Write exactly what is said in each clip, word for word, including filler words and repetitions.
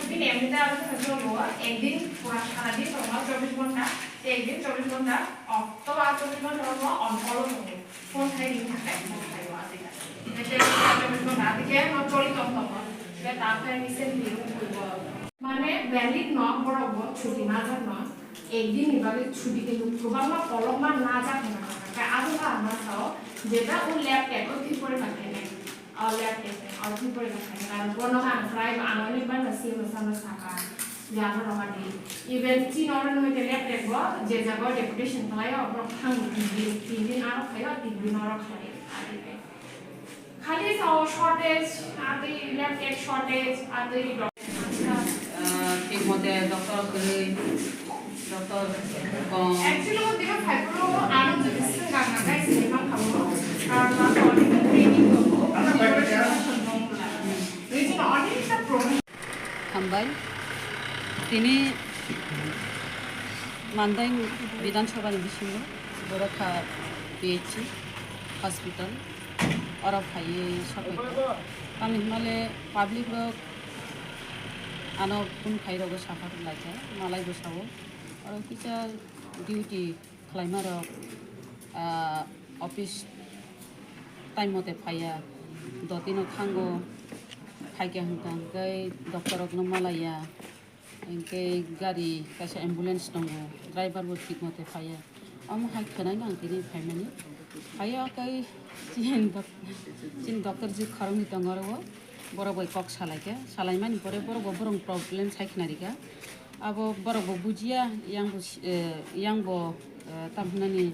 Bini এমনিতে আরো থাকে চলবো, একদিন পুরা সারাদিন তোমার চব্বিশ ঘন্টা, একদিন চব্বিশ ঘন্টা off, তো আর চব্বিশ ঘন্টা হলো on call ও থাকে, ফোন খাই রিং থাকে, ফোন খাই ও আছে। এটা চব্বিশ ঘন্টা আদিকে আমার চলিত হতো, এটা তারপরে recently হইব। মানে valid ন, বড় বড় ছুটি না যাক না, একদিন নিবাগে ছুটি কিন্তু প্রবাহ না, কলম না, না যাক না, আদৌ আর না চাও, যেটা ও ল্যাব টেক ও ঠিক করে রাখে নাই। All lab test, all test pore na khaina. Karon bono ang prai bo ang onek bar no C M O sama saka. Je ano rohani. Even chin oro noi te lab test bo je jaga deputation khlai o borok thang tin din, tin din aro khlai o, tin din oro khlai o. Khali sao shortage, adi lab test shortage, adi Ah, thik mote doctor kwrwi, doctor kong. Actually, o dino phaiphuru ano jodi swngkang na guys, ni mang khamu. Karon ma to ni training ko ko ko ko ko ko ko. Region only the problem. Hambai. Tini Mandain Bidhan Sabha ni bisingo Borokha P H C hospital oro phaiwi sokphaikha. Tamni hwnmale public rok ano phone khai rogo sahar laikha, malai bwsao. Oro kisa duty khlaima rok, ah, office time mote phaiya, dotino thango, phaikha hwnkha hwnkhe doctor rokno malaiya. Hinkhe gari kaisa ambulance tongo, driver bo thik mote phaiya. Omo hai khwnai no ang tini phaimani. Phaiya khe chini doc-, chini doctor ji khoroknwi tongo oro o. Borok bai kok salaikha. Salaimani pore borok bo borokni problem sai khna rikha. Abo borok bo bujiya, yang bo si-, eh, yang bo, eh, tam hwnani,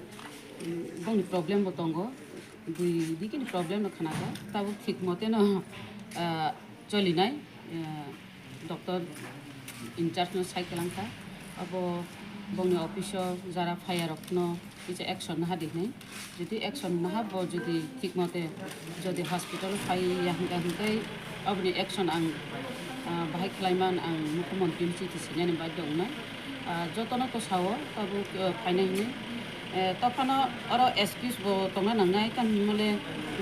mm, bongni problem bo tongo. Dui dikini problem no khna kha. Tabuk thik mote no, eh, cholinai, eh, doctor in charge no sai kwlangkha. Abo bongni office o jara phaiya rokno kisa action naha di hinwi. Jodi action naha bo jodi thik mote jodi hospital o phaiya hwnkha hwnkhe aboni action ang, ah, bahai khlaiman ang mukhyamantri ni chithi sinani bagwi wngnai. Ah, jotono kwsao tabuk, eh, phainai hinwi. Eh, tophano oro excuse bo tongna nangnai, tamni hwnmale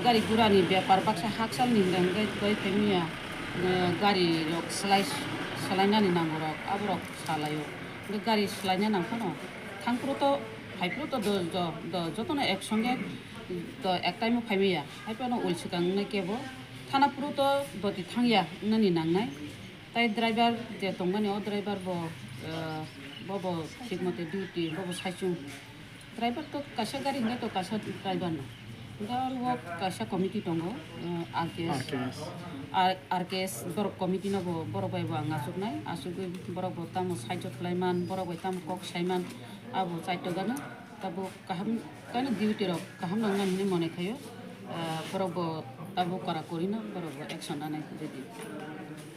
gari gurani bepar baksa hakchalni hwnka hwnkhe tei phaimaya, eh, gari rok swlai, swlainani nango rok, aborok salaio. Hwnkhe gari swlaina nangphano thangphuru to, phaiphuru to do, do, do, jotono ek songe do, ek time o phaimaya. Haiphano ul swkang wngnai kebo thana phuru to doti thangya wngnani nangnai. Tai driver je tongmani, o driver bo, eh, bobo thik mote duty, bobo saichung. Driver to kaisa gari hwnkhe to kaisa driver no. Hwnkhe aro o kaisa committee tongo, eh, R K S. R K S. R-, R K S borok committee no bo borok bai bo ang achuknai, achugwi borok bo tamo saichung khlaiman, borok bai tamo kok saiman, abo chaitogano. Tabuk kaham kani duty rok kaham nang nani hinwi mone khaio. Ah, borok bo tabuk kora kori no, borok bo action nanai jodi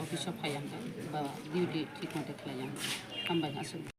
office o phai ang kha ba duty thik mote khlai ang kha. Hambai aswk.